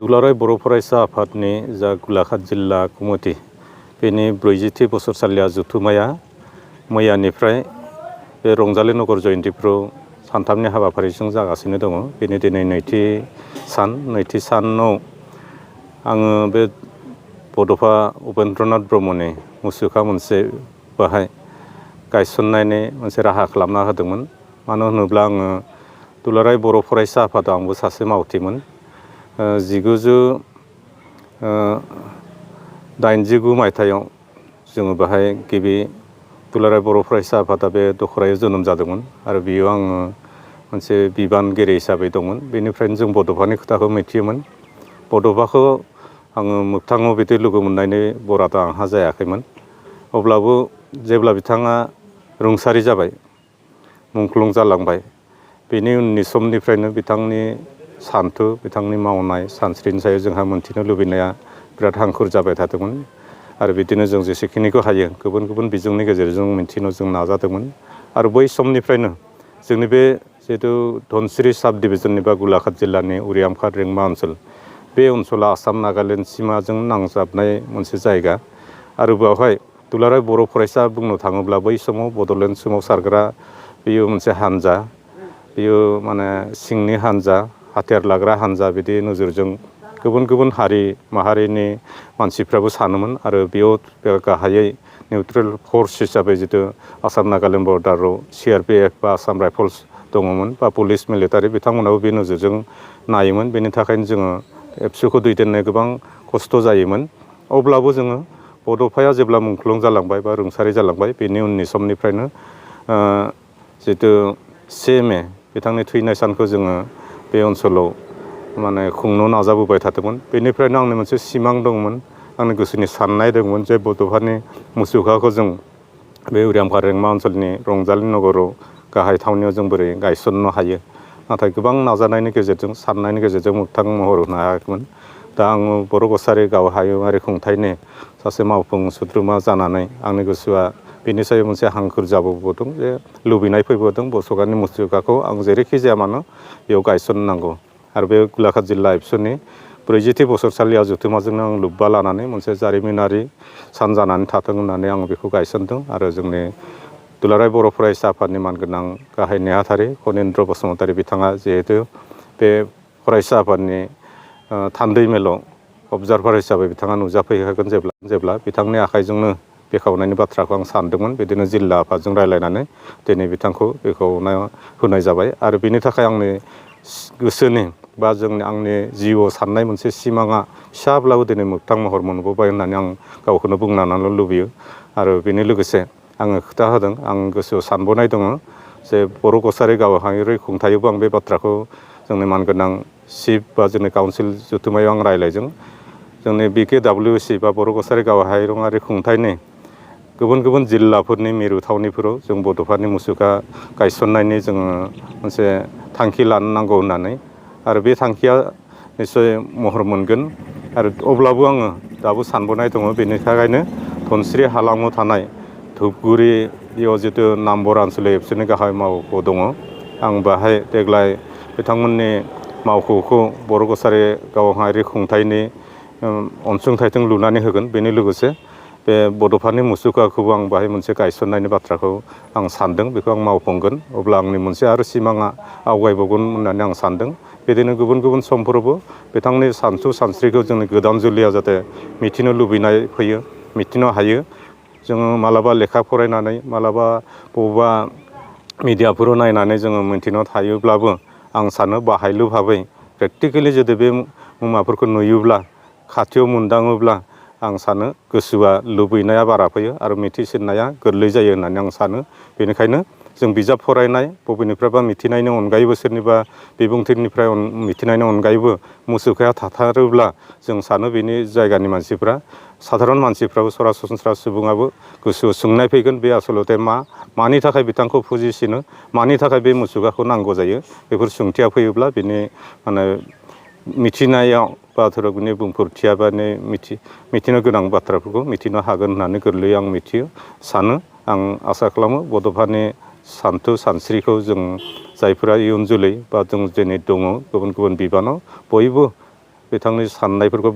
दुलाराय बर' फरायसा आफादनि जा गलाघाट जिल्ला कमिटि बेनि 40थि बोसोरसालिया जथुमाया मैयानिफ्राय बे रंजालि नगर जयन्तीफ्राव सानथामनि हाबाफारिजों जागासिनो दङ। बेनि दिनै नैथि सानाव आङो बे बड'फा उपेन्द्रनाथ ब्रह्मनि मुसुखा मोनसे बाहाय गायसननायनि मोनसे राहा खालामना होदोंमोन। मानो होनोब्ला आङो दुलाराय बर' फरायसा आफादाव आंबो सासे मावथिमोन। 1989 मायथाइयाव जोङो बाहाय गिबि दुलाराय बर' फरायसा आफादा बे दखरायाव जोनोम जादोंमोन आरो बेयाव आङो मोनसे बिबानगिरि हिसाबै दंमोन। बेनिफ्रायनो जों बड'फानि खोथाखौ मिथियोमोन। बड'फाखौ आङो मोगथाङाव बिदि लोगो मोननायनि बरादा आंहा जायाखैमोन। अब्लाबो जेब्ला बिथाङा रुंसारि जाबाय, मुंख्लं जालांबाय, बेनि उननि समनिफ्रायनो बिथांनि सान्थौ, बिथांनि मावनाय सानस्रिनि सायाव जोंहा मोनथिनो लुबैनाया बिराद हांखुर जाबाय थादोंमोन आरो बिदिनो जों जेसेखिनिखौ हायो गुबुन गुबुन बिजोंनि गेजेरजों मिन्थिनो जों नाजादोंमोन। आरो बै समनिफ्रायनो जोंनि बे जिहेतु धनसिरि साब डिभिजननि बा गलाघाट जिल्लानि उरियामघाट रेंमा ओनसोल, बे ओनसोला आसाम नागालेण्ड सिमाजों नांजाबनाय मोनसे जायगा आरो बेवहाय दुलाराय बर' फरायसा बुंनो थाङोब्ला बै समाव बड'लेण्ड सोमावसारग्रा बेयो मोनसे हान्जा, बेयो माने सिंनि हान्जा, हाथियार लाग्रा हान्जा बिदि नोजोरजों गुबुन गुबुन हारि माहारिनि मानसिफ्राबो सानोमोन आरो बेयाव गाहायै निउट्रेल फर्स हिसाबै जितु आसाम नागालेण्ड बर्डाराव CRPF बा आसाम राइफल्स दङमोन बा पुलिस मिलिटारि, बिथांमोनाबो बे नोजोरजों नायोमोन। बेनि थाखायनो जोङो एबसुखौ दैदेननो गोबां खस्थ' जायोमोन। अब्लाबो जोङो बड'फाया जेब्ला मुंख्लं जालांबाय बा रुंसारि जालांबाय, बेनि उननि समनिफ्रायनो जितु 1 मे बिथांनि थैनाय सानखौ जोङो बे ओनसोलाव माने खुंनो नाजाबोबाय थादोंमोन। बेनिफ्रायनो आंनि मोनसे सिमां दंमोन, आंनि गोसोनि साननाय दंमोन जे बड'फानि मुसुखाखौ जों बे उरियामघाट रेंमा ओनसोलनि रंजालि नगराव गाहाय थावनियाव जों बोरै गायसननो हायो। नाथाय गोबां नाजानायनि गेजेरजों, साननायनि गेजेरजों मोगथां महर होनो हायाखैमोन। दा आङो बर' कसारि गाव हायुङारि खुंथायनि सासे मावफुं सोद्रोमा जानानै आंनि गोसोआ बेनि सायाव मोनसे हांखुर जाबोदों, जे लुबैनाय फैबोदों बड'फानि मुसुखाखौ आं जेरैखि जाया मानो बेयाव गायसननांगौ। आरो बे गलाघाट जिल्ला एबसुनि 40थि बोसोरसालिया जथुमाजोंनो आं लोब्बा लानानै मोनसे जारिमिनारि सान जानानै थाथों होननानै आं बेखौ गायसनदों। आरो जोंनि दुलाराय बर' फरायसा आफादनि मानगोनां गाहाय नेहाथारि खनिन्द्र बसुमतारी बिथाङा जिहेतु बे फरायसा आफादनि थान्दै मेलाव अबजारभार हिसाबै बिथाङा नुजाफैखागोन जेब्ला बिथांनि आखाइजोंनो बेखेवनायनि बाथ्राखौ आं सानदोंमोन। बिदिनो जिल्ला आफादजों रायज्लायनानै दिनै बिथांखौ बेखेवना होनाय जाबाय। आरो बेनि थाखाय आंनि गोसोनि बा आंनि जिउआव साननाय मोनसे सिमाङा फिसाब्लाबो दिनै मोगथां महर मोनबोबाय होननानै आं गावखौनो बुंनानै लुबैयो। आरो बेनि लोगोसे आङो खोथा होदों, आं गोसोआव सानबोनाय दङ जे बर' कसारि गावहायुङारि खुंथायावबो आं बे बाथ्राखौ जोंनि मानगोनां चिफ बा जोंनि काउन्सिल जथुमायाव आं रायज्लायदों। जोंनि BKWC बा बर' कसारि गावहायुङारि खुंथायनि गुबुन गुबुन जिल्लाफोरनि मिरु थावनिफोराव जों बड'फानि मुसुखा गायसननायनि जोङो मोनसे थांखि लानो नांगौ होननानै। आरो बे थांखिया निस्सय महर मोनगोन। आरो अब्लाबो आङो दाबो सानबोनाय दङ, बेनि थाखायनो धनसिरि हालामाव थानाय धुपगुरियाव जितु नामबर आनसलिक एबसुनि गाहाय मावख' दङ, आं बाहाय देग्लाय बिथांमोननि मावख'खौ बर' कसारि गावहायुङारि खुंथायनि अनसुंथाइजों लुनानै होगोन। बेनि लोगोसे बे बड'फानि मुसुखाखौबो आं बाहाय मोनसे गायसननायनि बाथ्राखौ आं सानदों, बेखौ आं मावफुंगोन। अब्ला आंनि मोनसे आरो सिमाङा आवगायबावगोन होननानै आं सानदों। बिदिनो गुबुन गुबुन समफोरावबो बिथांनि सानसु सानस्रिखौ जोंनि गोदान जोलैया जाहाथे मिथिनो लुबैनाय फैयो, मिथिनो हायो। जोङो मालाबा लेखा फरायनानै, मालाबा बबेबा मिडियाफोराव नायनानै जोङो मिथिनो थायोब्लाबो आं सानो बाहायलु भाबै प्रेक्टिकेलि जुदि बे मुवाफोरखौ नुयोब्ला, खाथियाव मोनदाङोब्ला आं सानो गोसोआ लुबैनाया बारा फैयो आरो मिथिसिननाया गोरलै जायो होननानै आं सानो। बेनिखायनो जों बिजाब फरायनाय, बबेनिफ्रायबा मिथिनायनि अनगायैबो सोरनिबा बिबुंथिनिफ्राय मिथिनायनि अनगायैबो मुसुखाया थाथारोब्ला जों सानो बेनि जायगानि मानसिफ्रा, साधारन मानसिफ्राबो, सरासनस्रा सुबुङाबो गोसोआव सोंनाय फैगोन, बे आसलते मानि थाखाय बिथांखौ फुजिसिनो, मानि थाखाय बे मुसुखाखौ नांगौ जायो। बेफोर सोंथिया फैयोब्ला बिनि माने मिथिनायाव बा धोरोमनि बुंफोरथिया बा मिथिनो गोनां बाथ्राफोरखौ मिथिनो हागोन होननानै गोरलैयै आं सानो। आं आसा खालामो बड'फानि सानथौ सानस्रिखौ जों जायफोरा इयुन जोलै बा जों दिनै दङ गुबुन गुबुन बिबानाव, बयबो बिथांनि साननायफोरखौ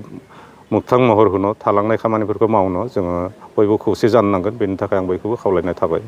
मोगथां महर होनो थालांनाय खामानिफोरखौ मावनो जोङो बयबो खौसे जानो नांगोन बेनि थाखाय आं बयखौबो खावलायनाय थाबाय।